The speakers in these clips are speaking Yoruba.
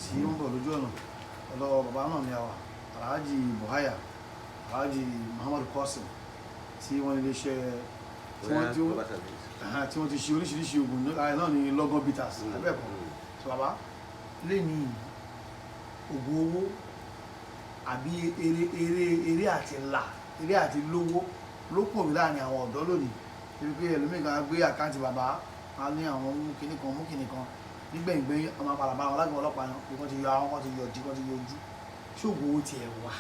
Tí ó ń bọ̀ lójú ọ̀nà ọ̀dọ̀ bàbá náà ni àwà, Alhaji Buhaya, Alhaji Muhammadu Qasim, tí wọ́n ní iléeṣẹ́ tí wọ́n tí wọ́n Global Service. Tí wọ́n ti ṣe oríṣiríṣi oògùn lára náà ní Lọ́gán Bitters abẹ́ẹ̀kọ́. So bàbá lè ní oògùn owó àbí eré àti là, eré àti lówó ló pọ̀ mí láàrin àwọn ọ̀dọ́ lónìí, débi pé ẹlòmíì kan á gbé account bàbá, á ní àwọn mú kinní kan, mú kinní kan, nígbẹ̀yìngbẹ̀yìn ọmọ àpàlàbà àwọn alágbọ̀n ọlọ́pàá náà pé wọ́n ti yọ àwọn kan, ti yọ ọdí kan, ti yọ ojú. Ṣé oògùn owó tiẹ̀ wà?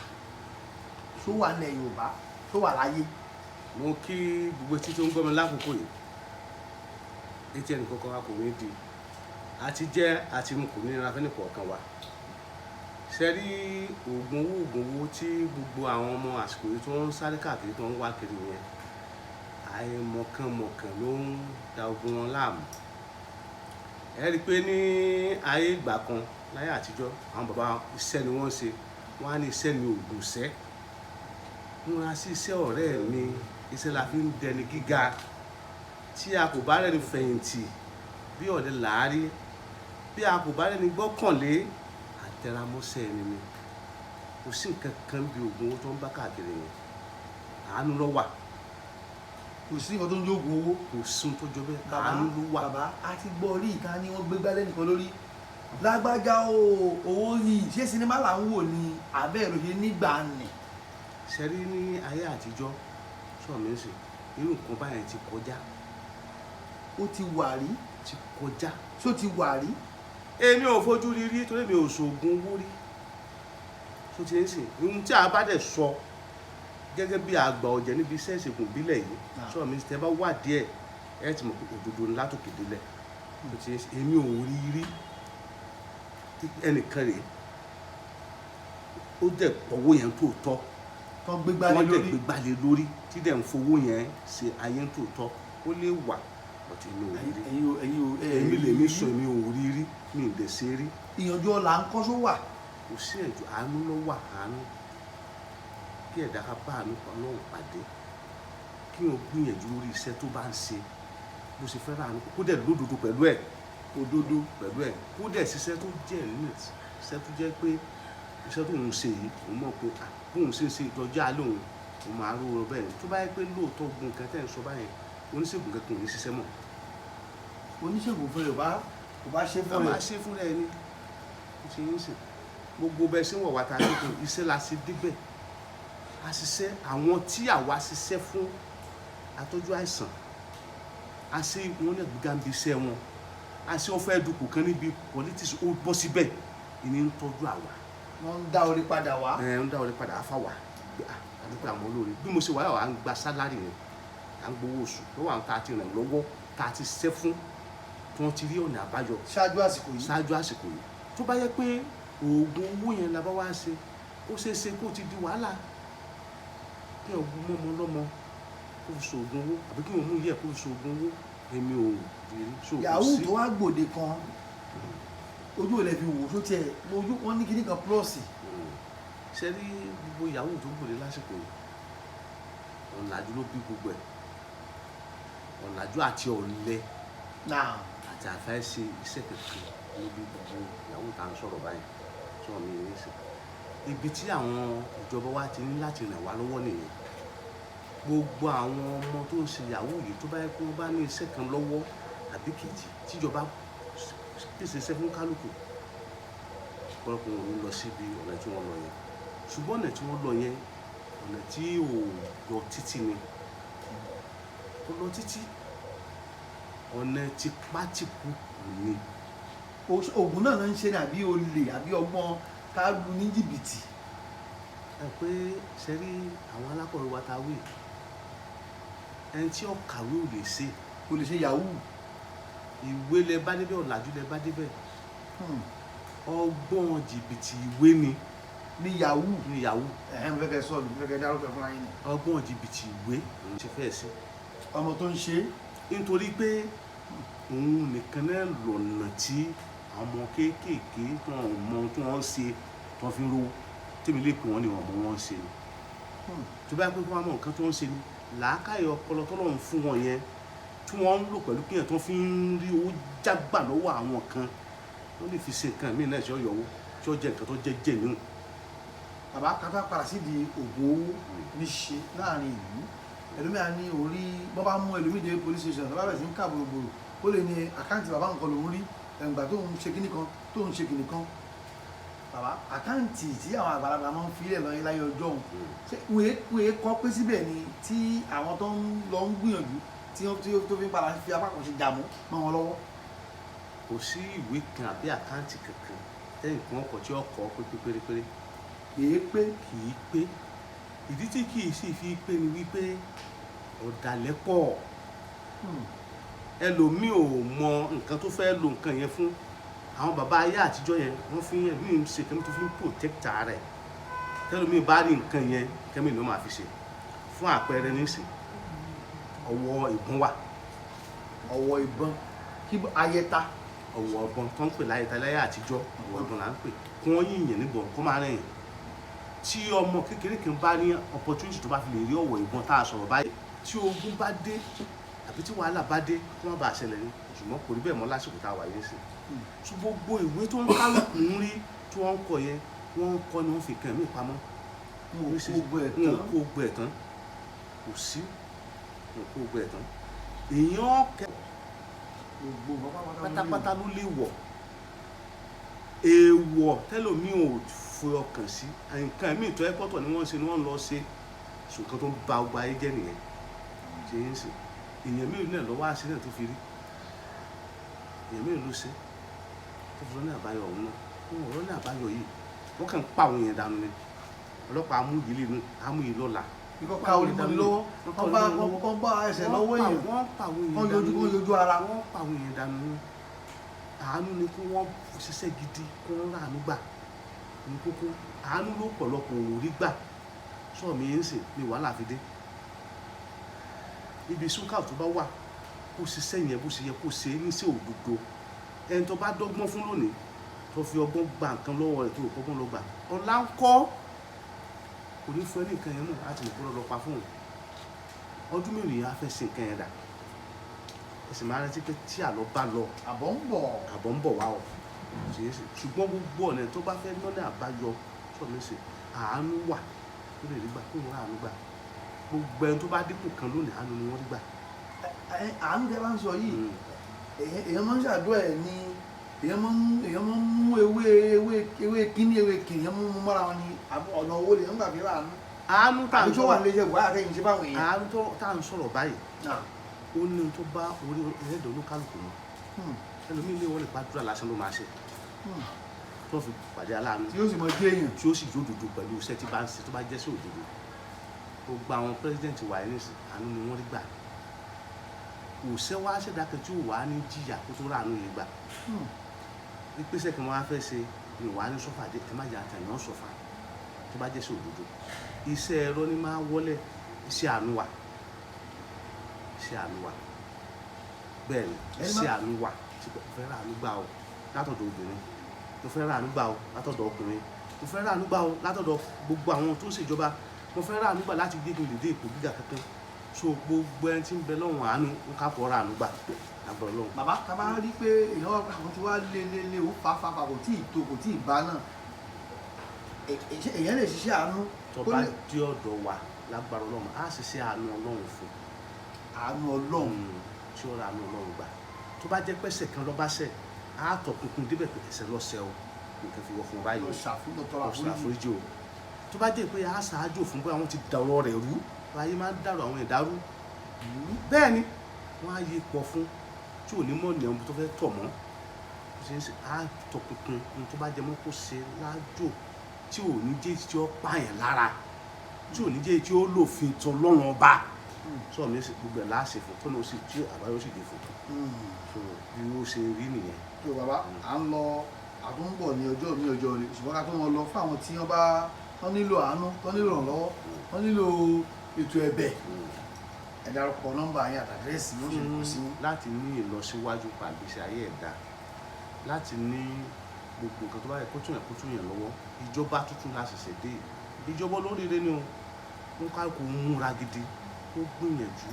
Ṣó wà nílẹ̀ Yorùbá? Ṣó wà láyé? Mo kí gbogbo etí tó ń gbọ́ mi lákòókò yìí. Etí ẹnì kọ̀ọ̀kan wa kò ní di àti jẹ́ àti mu, kò ní nira fẹ́ni kọ̀ọ̀kan wa. Ṣe rí oògùn owó, oògùn owó tí gbogbo àwọn ọmọ àsìkò yìí tó ń sáré káàkiri, tó ń wá kiri yẹn, àìmọ̀kànmọ̀kàn ló ń da ogun wọn láàmú. Ẹ rí i pé ní ayé ìgbà kan, láyé àtijọ́, àwọn bàbá, iṣẹ́ ni wọ́n ń ṣe. Wọ́n á ní iṣẹ́ ni oògùn ìṣẹ́. Múra sí iṣẹ́, ọ̀rẹ́ mi, iṣẹ́ la fi ń dẹni gíga. Tí a kò bá rẹ́ni fẹ̀yìntì, bí ọ̀lẹ làárí. Bí a kò bá rẹ́ni gbọ́kànlé, àtẹramọ́ṣẹ́ ẹni ni. Kò sí nǹkan kan bí oògùn owó tó ń bá káàkiri yẹn. Àánú ló wà. Kò sí nǹkan tó ń jẹ́ oògùn owó. Kò sí ohun tó jọ bẹ́ẹ̀. Bàbá, Àánú ló wà. Bàbá, a ti gbọ́ rí ìka ní wọ́n gbégbá lẹ́nìkan lórí lágbájá o. Owó yìí, ṣé sinimá là ń wò ní abẹ́ ló ṣe nígbà nì? Ṣe rí, ní ayé àtijọ́, sọ mi ń sìn, irú nǹkan báyẹn ti kọjá. Ó ti wà rí? Ti kọjá. Ṣó ti wà rí? Èmi ò fojú rí rí, torí mi ò ṣoògùn owó rí. Tó ti ń sìn, ohun tí a bá dẹ̀ sọ gẹ́gẹ́ bí àgbà ọ̀jẹ̀ níbi iṣẹ́ ìṣègùn ìbílẹ̀ yìí, sọ mi, tẹ́ bá wà díẹ̀, ẹ ti mọ̀ pé òdodo ńlá tó kéde lẹ̀. Tó ti ń sìn, èmi ò rí rí. Ẹnìkan rèé, ó dẹ̀ pọ̀wó yẹn tó tọ́. Tán gbégbá lé Wọ́n dẹ̀ lórí. Gbégbá lé lórí, tí dẹ̀ ń fowó yẹn ṣe ayé tó tọ́. Ó lè wà ọtí, èmi ò rí rí. Ẹ̀yin ò ẹ̀ Èmi rí lèmi rí. sọ, èmi ò rí rí, mi ì dẹ̀ ṣe rí. Ìyànjú ọ̀la ń kọ́, só wà? Kò sí ẹ̀jọ̀. Àánú ló wà. Àánú, kí ẹ̀dá ká bá àánú Ọlọ́run pàdé, kí wọ́n gbìyànjú lórí iṣẹ́ tó bá ń ṣe, bó ṣe fẹ́ rà àánú, kó dẹ̀ lódodo pẹ̀lú ẹ̀. Òdodo. Pẹ̀lú ẹ̀, kó dẹ̀ ṣiṣẹ́ tó jẹ́ ní iṣẹ́ tó jẹ́ pé iṣẹ́ tó ń ṣe yìí, òun mọ̀ pé, ah, bóun ṣe ń ṣe ìtọ́jú àlẹ́ òun, òun máa ró o bẹ́ẹ̀ ni. Tó bá yẹ pé lóòótọ́ gbogbo nǹkan tẹ́ ń sọ báyẹn, oníṣègùn kankan ò ní ṣiṣẹ́ mọ́. Oníṣègùn fún Yorùbá kò bá ṣe Ká fún máa rẹ̀. Ṣe fúnra ẹni. Ó ṣe yín sìn, gbogbo bẹ́ẹ̀ ṣe ń wọ̀ wá ta ní kò iṣẹ́ la ṣe débẹ̀. A ṣiṣẹ́, àwọn tí àwa ṣiṣẹ́ fún, atọ́jú àìsàn, a ṣe wọn ní àgbéga níbi iṣẹ́ wọn, a ṣe wọ́n fẹ́ dupò kan níbi politics, ó bọ́ síbẹ̀, ìní ń tọ́jú àwa. Wọ́n ń dá orí padà wá. Ẹ ń dá orí padà á fà wá, àdúgbò àwọn olóore. Bí mo ṣe wà, à ń gba salary yẹn, à ń gbowó oṣù lọ́wọ́ àwọn tá a ti ràn lọ́wọ́, tá a ti ṣiṣẹ́ fún, tí wọ́n ti rí ọ̀nà àbáyọ. Ṣáájú àsìkò yìí. Ṣáájú àsìkò yìí. Tó bá yẹ pé oògùn owó yẹn la bá wá ṣe, ó ṣeé ṣe kó ti di wàhálà, kí ọgbọ́n mọ́mọ́ lọ́mọ kó fi ṣoògùn owó, àbí kí wọ́n mú yẹ kó fi ṣoògùn owó. Èmi ò rí rí so kò Yahoo sí. tó wá gbòde kan, ojú ò lè fi wò, tó tiẹ̀ ojú wọn ní kíní kan plus. Ṣe rí, gbogbo yahoo tó gbòde lásìkò yìí, ọ̀làjú ló bí gbogbo ẹ̀, ọ̀làjú àti ọ̀lẹ Náà. àti àfẹ́ ṣe iṣẹ́ kankan ló bí gbogbo yahoo tá à ń sọ̀rọ̀ báyìí. Sọ̀rọ̀ mi ní sìn, ibi tí àwọn ìjọba wa ti ní láti ràn wá lọ́wọ́ nìyẹn. Gbogbo àwọn ọmọ tó ń ṣe yahoo yìí, tó bá yẹ kó bá ní iṣẹ́ kan lọ́wọ́ àbí kejì, tíjọba pèsè iṣẹ́ fún kálukú, ọ̀pọ̀lọpọ̀ wọn ò ní lọ síbi ọ̀nà tí wọ́n lọ yẹn. Ṣùgbọ́n ọ̀nà tí wọ́n lọ yẹn, ọ̀nà tí ò lọ títí ni, kò lọ títí, ọ̀nà tipátìkù ni. Oògùn náà ń ṣe ní, àbí olè, àbí ọgbọ́n ká lu ní jìbìtì? Ẹ pé ṣe rí àwọn alákọ̀wé wa ta wí, ẹni tí ó kàwé ò lè ṣe. Kò lè ṣe yahoo. Ìwé lẹ bá débẹ̀, ọ̀làjú lẹ bá débẹ̀. Ọgbọ́n jìbìtì ìwé ni. Ní yahoo. Ní yahoo. Ẹ̀hẹ́n, mo fẹ́ kẹ́ sọ́ọ̀lù, mo fẹ́ kẹ́ dárúkọ ẹ̀ fúnra yín ni. Ọgbọ́n jìbìtì ìwé òun ṣe fẹ́ sí. Ọmọ tó ń ṣe. Nítorí pé òun nìkan náà lọ̀nà tí àwọn ọmọ kéékèèké tí wọn ò mọ ohun tí wọ́n ń ṣe, tí wọ́n fi ń rówó, tèmi lè pè wọ́n ní wọn mọ wọ́n ń ṣe ni. Tó bá yẹ pé kí wọ́n mọ nǹkan tó ń ṣe ni, làákàyè ọpọlọ tọ́lọ́run fún wọn yẹn tí wọ́n ń lò pẹ̀lú kíyàn tó fi ń rí owó jágbà lọ́wọ́ àwọn kan. Ó lè fi ṣe nǹkan míì náà tí ó yọwó, tí ó jẹ́ nǹkan tó jẹ́ genuine. Bàbá, kátà padà sí di oògùn owó ní ṣe láàrin ìlú. Ẹlòmíà ní orí bọ́ bá mú ẹlòmíì dé police station, tó bá bẹ̀rẹ̀ sí ń kà gbòrògbòrò, ó lè ní account bàbá nǹkan lòún rí ẹ̀ǹgbà tó ń ṣe kíní kan, tó ń ṣe kíní kan. Bàbá, account tí àwọn àgbàlagbà máa ń filẹ̀ lọ́yìn láyé ọjọ́ òun, ṣé wọ́n kọ́ pé síbẹ̀ ni tí àwọn tó ń lọ ń gbìyànjú tí wọ́n tó fi ń padà fi apá kan ṣe dààmú mọ́ wọn lọ́wọ́? Kò sí ìwé kan àbí account kankan tẹ́yìn kan ọkọ̀ tí ó kọ́ pé pé pérépéré. Kìí pé. Kì í pé. Ìdí tí kì í sì fi pé ni wípé ọ̀dàlẹ̀ pọ̀. Ẹlòmíì ò mọ nǹkan tó fẹ́ lo nǹkan yẹn fún. Àwọn bàbá ayé àtijọ́ yẹn, wọ́n fi ń ẹlòmíì ń ṣe kẹ́mi tó fi ń protect ara ẹ̀. Tẹ́lòmíì bá rí nǹkan yẹn, kẹ́mi ló máa fi ṣe. Fún àpẹẹrẹ nísìn, ọwọ́ ìbọn wà. Ọwọ́ ìbọn kí ayẹta. Ọwọ́ ìbọn tó ń pè láyé láyé àtijọ́, ọwọ́ ìbọn là ń pè. Kí wọ́n yìnyín níbọn kó máa rìn, tí ọmọ kékeré kan bá ní opportunity tó bá fi lè rí ọwọ́ ìbọn tá a sọ̀rọ̀ báyìí, tí ogun bá dé àbí tí wàhálà bá dé, kó má bàa ṣẹlẹ̀ ní. Ṣùgbọ́n kò rí bẹ́ẹ̀ mọ́ lásìkò tá a wà yẹn sí. So gbogbo ìwé tó ń kálukú ń rí tí wọ́n ń kọ yẹn, wọ́n ń kọ́ ni wọ́n fi kàn mí pamọ́. Wọn ò kó gbogbo ẹ̀ Wọn ò tán. kó gbogbo ẹ̀ tán. Kò sí, wọn ò kó gbogbo ẹ̀ tán. Èèyàn kẹ Gbogbo nǹkan pátápátá ló lè wọ̀. Èèwọ̀ tẹ́lòmíì ò fi ọkàn sí nǹkan míì tó ẹ́ pọ̀tọ̀ ni wọ́n ṣe ni wọ́n lọ ṣe. Ṣùgbọ́n tó ń ba ọgbà ayé jẹ́ nìyẹn. Ṣe ń sìn èèyàn mélòó náà lọ́wọ́ àṣẹ náà tó fi rí? Èèyàn mélòó ló ṣe tó fi lọ́nà àbáyọ ọ̀hún náà? Wọn ò lọ́nà àbáyọ yìí, wọ́n kàn ń pa àwọn èèyàn dànù ni. Ọlọ́pàá amúyìí lè nù amúyìí lọ́la. Kíkọ́ ká orí mọ́ni lọ́wọ́, wọ́n bá ẹsẹ̀ lọ́wọ́ èèyàn. Wọ́n pa àwọn wọ́n èèyàn yọjú dànù kó ni. yọjú ara. Wọ́n pa àwọn èèyàn dànù ni. Àánú ni kí wọ́n ṣiṣẹ́ gidi, kí wọ́n ráàánú gbà ní kókó. Àánú ló pọ̀lọpọ̀ ò rí gbà. Sọ mi ń sìn ní wàhálà fi dé ibi súnkà tó bá wà, kó ṣiṣẹ́ yẹn bó ṣe yẹ kó ṣe é ní sí òdodo. Ẹni tó bá dọ́gbọ́n fún lónìí, tó fi ọgbọ́n gba nǹkan lọ́wọ́ rẹ̀, tó rò kọ́gbọ́n lọ gbà, ọ̀la ń kọ́ kò ní fún ẹ ní nǹkan yẹn mọ̀ láti mọ̀ kó lọ́ pa fún òun. Ọdún mélòó yẹn á fẹ́ ṣe nǹkan yẹn dà? Ẹ sì máa rántí pé tí àlọ́ bá lọ, Àbọ̀ ń bọ̀. Àbọ̀ ń bọ̀ wá o. Ṣe é ṣe. Ṣùgbọ́n gbogbo ọ̀nà tó bá fẹ́ lọ́nà àbáyọ, sọ̀rọ̀ ṣe àánú wà tó lè rí gbà, kó wọn àánú gbà. Gbogbo ẹni tó bá dípò kan lónìí, àánú ni wọ́n rí gbà. Àánú tẹ́ bá ń sọ yìí, èèyàn máa ń ṣàdúrà ẹ̀ ní èèyàn máa ń mú ewé kíní, ewé kìnìún, èèyàn mú mọ́ra wọn ni àbí ọ̀nà owó lè ń gbà fi rà àánú? Àánú tá à Àbí ń tó wà sọ̀rọ̀ nílé iṣẹ́ buhari àtẹ̀yìn ṣe báwọn èèyàn. Àánú tó tá à ń sọ̀rọ̀ báyìí, ó ní ohun tó bá orí ẹlẹ́dàá olúkálùkù mu. Ẹlòmíì lè wọ́n lè gbàdúrà lásán ló máa ṣe tó fi pàdé aláàánú, Tí ó sì mọ jẹ́ èèyàn. Tí ó sì jódodo pẹ̀lú iṣẹ́ tí bá ń ṣe, tó bá jẹ́ sí òdodo. Gbogbo àwọn president wa yìí nísìn, àánú ni wọ́n rí gbà. Kò sẹ́ wá ṣẹ̀dá kan tí ó wà á ní jìyà kó tó ráàánú yìí gbà. Ìpèsè kan wọ́n á fẹ́ ṣe ni wà á ní sọ́fà dé. Ẹ má jẹ́ àtàyàn sọ́fà. Tó bá jẹ́ sí òdodo, iṣẹ́ ẹ̀rọ ni máa wọlé. Iṣẹ́ àánú wà, iṣẹ́ àánú wà. Bẹ́ẹ̀ ni. Ẹni Iṣẹ́ àánú wà tí mo fẹ́ ráàánú gbà o látọ̀dọ̀ obìnrin, mo fẹ́ ráàánú gbà o látọ̀dọ̀ ọkùnrin, mo fẹ́ ráàánú gbà o látọ̀dọ̀ gbogbo àwọn tó ń ṣèjọba, mo fẹ́ ráàánú gbà láti gbégun lè dé ipò gíga kankan. So gbogbo ẹni tí ń bẹ lọ́wọ́n àánú ń kápọ̀ ráàánú gbà lágbára Ọlọ́run. Bàbá, ká bá rí pé èèyàn wà, àwọn tí wàá lé lé lé, ó fà fà fà, kò tí ì tó, kò tí ì bá náà, ṣé èèyàn lè ṣiṣẹ́ àánú? Tó Kó bá dé ọ̀dọ̀ wa, lágbára Ọlọ́run, á sì ṣe àánú Ọlọ́run fún. Àánú Ọlọ́run. Tí ó ra àánú Ọlọ́run gbà. Tó bá jẹ́ pẹ́sẹ̀ kan lọ́ bá ṣẹ̀, á tọ̀ pinpin débẹ̀ pé ẹsẹ̀ lọ́sẹ̀ o, nǹkan fi wọ́ fún un báyìí Lọ o. ṣàfihàn, tọrọ Lọ àforíjì. Ṣàforíjì o. Tó bá jẹ́ pé á ṣáájú fún bóyá wọ́n ti dàrọ̀ rẹ̀ rú, ayé máa ń dàrọ̀ àwọn ìdárú. Bẹ́ẹ̀ ni wọ́n á yí pọ̀ fún tí ò ní mọ̀ ní ọmọ tó fẹ́ tọ̀ mọ́. Ó ṣe é ṣe, á tọ̀ pinpin ohun tó bá jẹ mọ́ kó ṣe lájò tí ò ní jẹ́ tí ó pààyàn lára, tí ò ní jẹ́ tí ó lòfin tọ́ lọ́rùn ọba. Sọ mi sì gbogbo ẹ̀ láàṣẹ fún tó ní ó sì tí àbáyọ sì dé fún. So bí ó ṣe rí nìyẹn. Tó bàbá, à ń lọ, àtúnbọ̀ ní ọjọ́ mi, ọjọ́ rẹ̀. Ṣùgbọ́n ká tó wọn lọ, fún àwọn tí wọ́n bá wọ́n nílò àánú, tó nílò ìrànlọ́wọ́, wọ́n nílò ètò ẹ̀bẹ̀, ẹ dárúkọ nọ́mbà yín àtàdírẹ́sì yóò ṣe kù sí yín. Láti ní ìlọsíwájú pàgbésí ayé ẹ̀dá, láti ní gbogbo nǹkan tó bá yẹ kó tún yàn lọ́wọ́. Ìjọba tuntun la ṣẹ̀ṣẹ̀ dé, ìjọba olóríire ni o. Wọn ká kó múra gidi, kó gbìyànjú.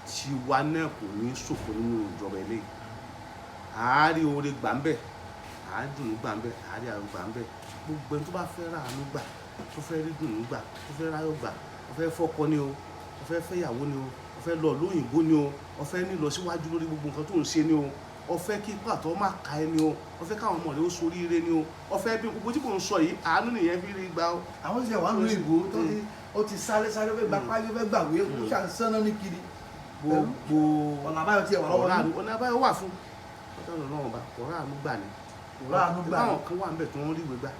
Tiwa náà kò ní ṣòfò nínú ìjọba eléyìí. Àárí oore gbà ń bẹ̀, Àádùn gbà ń bẹ, àárí àrùn gbà ń bẹ. Gbogbo ẹni tó bá fẹ́ ra àánú gbà, tó fẹ́ rí dùnú gbà, tó fẹ́ ráyọ̀ gbà, ó fẹ́ fọ́kọ ni o, ó fẹ́ fẹ́yàwó ni o, ó fẹ́ lọ lóyìnbó ni o, ó fẹ́ ní lọ síwájú lórí gbogbo nǹkan tó ń ṣe ni o, ó fẹ́ kí pàtó má ka ẹ ni o, ó fẹ́ káwọn ọmọ rẹ ó soríire ni o, ó fẹ́ bí gbogbo tí mò ń sọ yìí, àánú nìyẹn fi rí gbà o. Àwọn tí wà nínú ìbò tó ti, ó ti sáré sáré, fẹ́ gba páyé, fẹ́ gbàwé, ó ṣàǹsánná ní kiri. Gbogbo ọ̀nà àbáyọ tí ẹ wà lọ́wọ́ ọ̀rá yín. Àánú, ọ̀nà àbáyọ wà fún ọ̀tọ̀ Ọlọ́run ọba, ọ̀rá àánú gbà ni. Ọ̀rá àánú gbà ni. Báwọn kan wà ń bẹ̀ tí wọ́n rí ìwé gbà,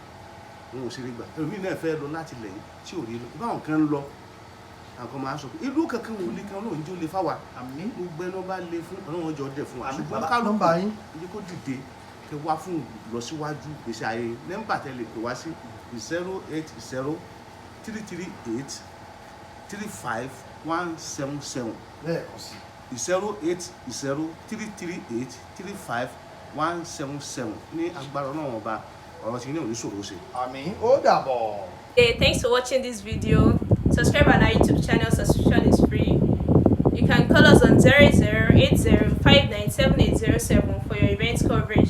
wọn ò sì rí gbà. Ẹlòmíì náà fẹ́ lọ láti lẹ̀ yìí tí ò rí lọ. Báwọn kan ń lọ, àwọn kan máa sọ pé ìlú kankan wò lè kan Ọlọ́run jẹ́ ó lè fáwa. Àmín. Gbogbo ẹni wọ́n bá lè fún Ọlọ́run ọjọ́ dẹ̀ fún wa. Àmín. Ṣùgbọ́n Bàbá, kálukú nọ́mbà yín. ẹ jẹ́ kó dìde kẹ wá fún ìlọsíwájú ìgbésí ayé. Nọ́mbà tẹ́ lè pè wá sí 08033835177. Lẹ́ẹ̀kan sí. 08033835177. Ní agbára Ọlọ́run ọba, ọ̀rọ̀ tí ní òní ṣòro ṣe. Àmín, ó dàbọ̀. Hey, thanks for watching this video. Subscribe on our YouTube channel, subscription is free. You can call us on 0080 for your event coverage.